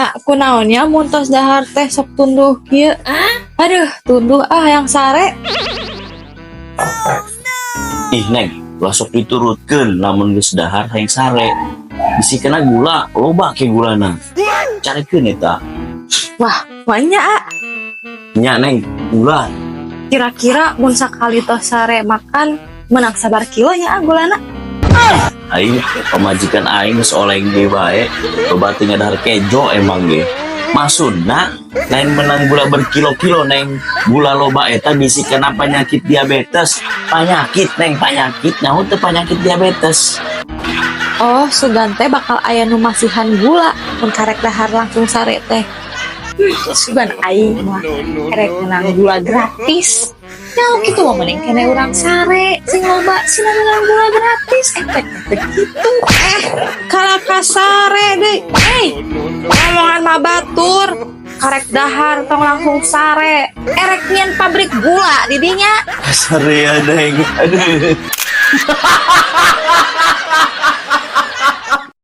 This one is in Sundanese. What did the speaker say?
Ah, kunaon nya mun tos dahar teh sok tunduh kieu? Aduh, tunduh ah, hayang sare. Ih, Neng, ulah sok diturutkeun lamun geus dahar hayang sare. Bisi kena gula, loba ke gulana. Carekeun eta. Wah, maenya, ah. Nya, Neng, gula. Kira-kira mun sakali tos sare makan menang sabaraha kilo nya, ah, gulana? Aing pamajikan aing geus oleng ge bae, loba teh ngadahar kejo emang ge. Maksudna lain menang gula berkilo-kilo, Neng. Gula loba eta bisi kena penyakit diabetes. Penyakit, Neng, penyakit. Nyaho teu penyakit diabetes? Oh, sugan teh bakal aya nu masihan gula mun karek dahar langsung sare teh. Sugan aing mah erek menang gula gratis. Ya gitu mah mending keneh urang sare sing loba, sina menang gula gratis, efek begitu. Eh, kalah ka sare deui. Eh, ngomongan mah batur. Karek dahar tong langsung sare. Erek nyieun pabrik gula didinya. Sare ya, Neng. Aduh.